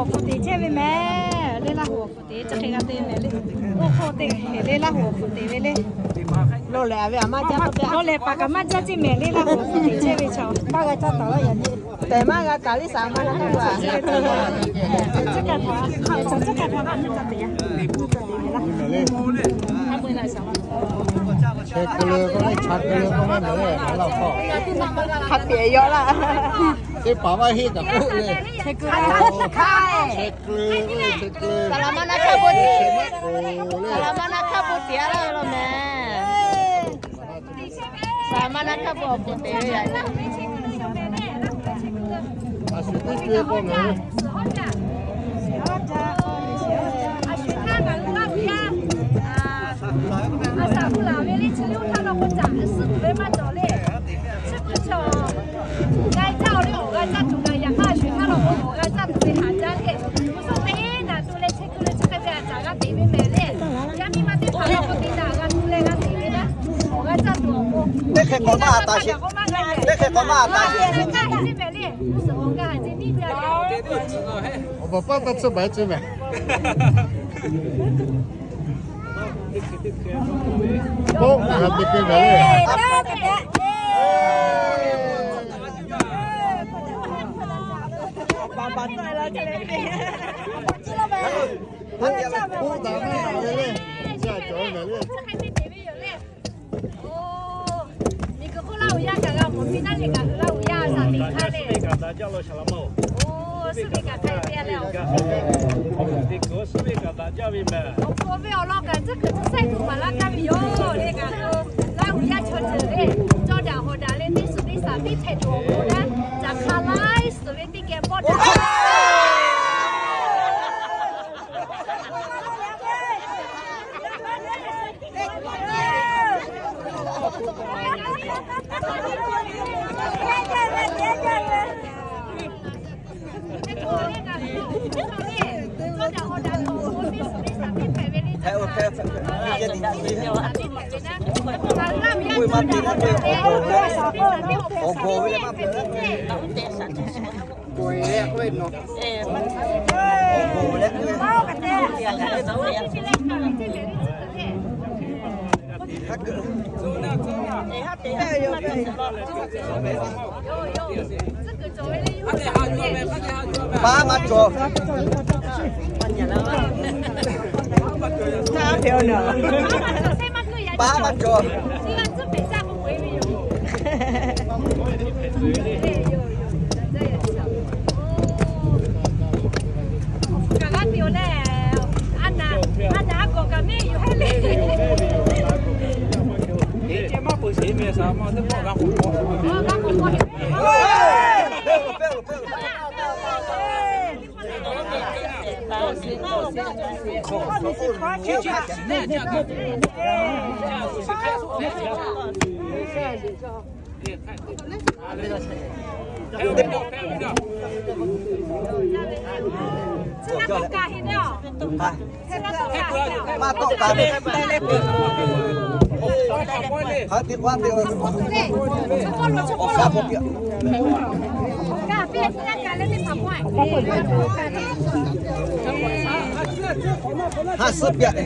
Awˬ hk'oˆ teꞈ chehˇ ve mehˍ le, Laˇ huˍ awˬ hk'oˆ teꞈ chi hk'e g'a te mehˍ le. Oˇ hk'oˆ teꞈ le, Laˇ huˍ awˬ hk'oˆ teꞈ ve le. Lawˬ lehˬ ve aˬ maˇ jaˇ, lawˬ lehˬ paˍ kaꞈ maˇ jaˇ ceˇ mehˍ le, Laˇ huˍ awˬ hk'oˆ teꞈ chehˇ ve chaw maˇ g'a caˇ taˍ laˇ yaꞈ nyi. Tehˬ maˇ g'a kaꞈ liˇ saˍ maˇ na kaˇ g'a. Hk'a pehꞈ yaw laˇ. Teˇ hpaˍ maˇ henˇ kaꞈ k'oˆ le. Saˍ laˍ maˇ na hkaˇ bon, saˍ laˍ maˇ na hkaˇ bon teꞈ a laˇ ve law mehˍ. Saˍ laˍ maˇ na hkaˇ bon awˬ pon teꞈ ve yaꞈ. Teˇ hk'e k'awꞈ maˇ a taˍ sheˍ. Teˇ hk'e k'awꞈ maˇ a taˍ sheˍ. Awˬ baˬ paˇ taˇ tsuhˇ baˬ e tcuh mehˍ. K'oˆ g'a te te mehˍ le. K'oˆ daꞈ maˇ daꞈ ve le. Chi a cawˬ ve mehˍ le. Oˇ, miˬ guiˬ hk'oˆ Laˇ huˍ yaˇ kaꞈ g'a mawˬ piˇ naˉ le kaꞈ, Laˇ huˍ yaˇ shaˍ teꞈ hk'aˇ le. Oˇ, suhˉ ve kaꞈ hk'a te leh, awˬ hk'aw ve awˬ lawn kaꞈ tcuhˉ kuiˬ tcuhˉ saiˉ tuˬ maˍ laˇ gaˇ ve yoˬ le kaꞈ, Laˇ huˍ yaˇ chaw ceuˬ le, cawˇ daꞈ hawˍ daꞈ leh teˇ suhˍ teˇ shaˍ teˇ hpehꞈ tuˬ awˬ pon naˉ, caꞈ hk'a laiˉ suhˍ ve teˇ geh pawˆ daꞈ. Paˉ maˇ cawˬ. Paˉ maˇ cawˬ. Ha suhˉ pyaꞈ.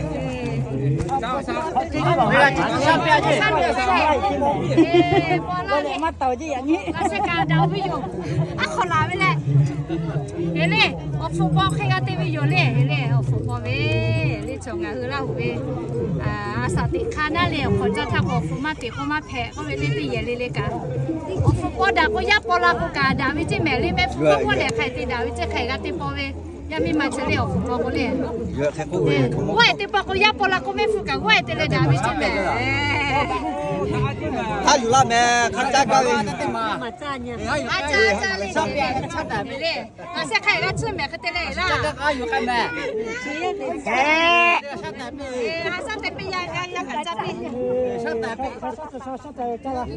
Maˇ tawˍ jiˇ yaꞈ nyi. A shaꞈ kaꞈ daꞈ ve yoˬ. A hk'aw laˬ ve leh, e le, awˬ hpu paw hk'e g'a te ve yoˬ le. E le, awˬ hpu paw ve le, chaw ngaˬ hui Laˇ huˍ ve a shaꞈ teꞈ hk'a naˉ le, awˬ hk'aw caˇ htaˇ k'o awˬ hpu maˇ teꞈ k'oˆ maˇ hpehꞈ k'oˆ ve le, teˇ yehˬ le le kaꞈ, awˬ hpu paw daꞈ k'o yaˇ paw la k'o kaꞈ daꞈ ve ceˇ mehˍ le. Mehˆ hpu g'awˇ g'awˇ lehˬ hk'aˬ hk'e te daꞈ ve ceˇ, hk'aˬ hk'e g'a te paw ve. Yaˇ miˇ ma chi le awˬ hpu paw k'o le, g'awˇ e te paw k'o yaˇ paw la k'o mehˆ hpu kaꞈ g'awˇ e te leh daꞈ ve ceˇ mehˍ. Hk'a yuˬ laˇ mehˍ, hk'a caˇ gaˇ ve. A caˇ caˇ le, le, a shaꞈ hk'a g'a tsuhˇ mehˍ hk'e te le laˇ. A shaꞈ tehꞈ piˇ yaˇ g'a yaˇ kaꞈ caˇ piˇ.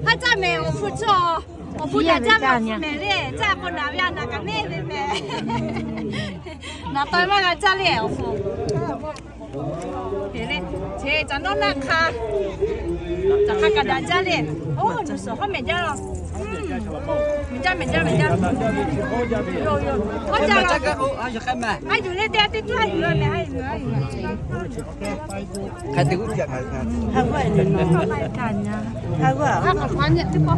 Haˉ caˇ mehˍ awˬ hpu cawˬ. Awˬ hpu daꞈ jaˇ ve awˬ hpu mehˍ le, caˇ k'o naˍ ve a naˍ kaꞈ neˇ ve mehˍ. Naˍ taw maˇ g'a caˇ le awˬ hpu. Te le, ceˇ caꞈ nawˉ naˆ hk'a, caꞈ hk'a kaꞈ daꞈ jaˇ le. Oˇ, nuˬ suhˍ hawˉ mehˍ jaˇ law. Caˇ mehˍ, caˇ mehˍ, caˇ mehˍ. Oˇ caˇ la. Aˉ yuˬ le te, teˇ tuˉ aˉ yuˬ la mehˍ, aˉ yuˬ, aˉ yuˬ. Hk'e te g'uˇ tiꞈ yaꞈ ngaˬ. Hk'a g'uˇ a le. Hk'a g'uˇ a.